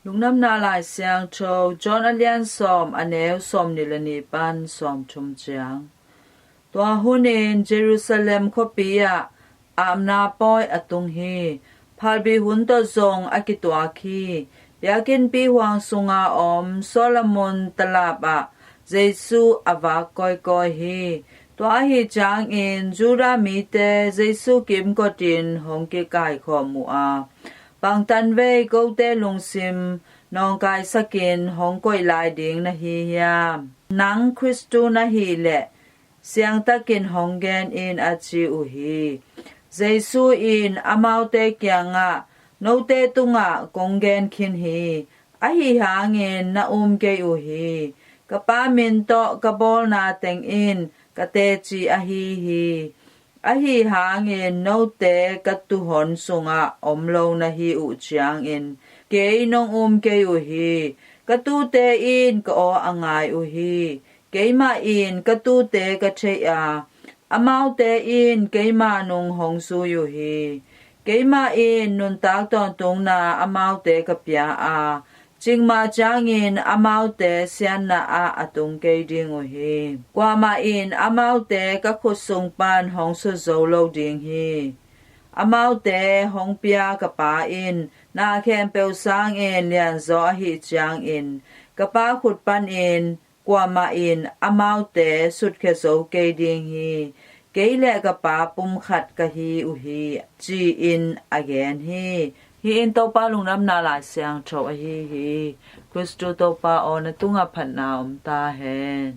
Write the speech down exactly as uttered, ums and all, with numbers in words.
Lungdamna Lai Siangtho, John a lian sawm, a neu sawmnih le nih pan sawmthum ciang. Tua hunin Jerusalem khuapi ah apna pawi a tung hi. Phalbi hun tawh zong a kituak hi. Biakinnpi huang sunga om Solomon talap ah Jesu a vak kawikawi hi. Tua ahi ciangin Judah mite Jesu kimkotin hong kikaikhawm uh a, bangtan vei kote lungsim nawngkaisakin hong koih lai ding na hi hiam? Nang Khristu na hih leh siangtakin hong gen in, a ci uh hi. Jesu in amaute kiangah, note tungah kong gen khin hi. Ahi hangin na um kei uh hi. Ka Pa min tawh ka bawlna teng in ka teci ahi hi. Ahi hangin note ka tuuhon sungah om lo na hi uh ciangin kei nong um kei uh hi. Ka tuute in ka aw a ngai uh hi. Keimah in ka tuute ka thei a, amaute in keima nung hong zui uh hi. Keimah in nuntak tawntungna amaute ka pia a, cikmah ciangin amaute siatna ah a tung kei ding uh hi. Kuamah in amaute ka khut sung pan hong sut zo lo ding hi. Amaute hong pia ka Pa in na khempeuh sangin lianzaw ahih ciangin ka Pa khut panin kuamah in amaute sutkhia zo kei ding hi. Kei le ka Pa pumkhat ka hi uh hi, ci-in a gen hi. Hih in Topa Lungdamna Lai Siangtho ahi hi. Khristu Topa aw, na tungah phatna om ta hen.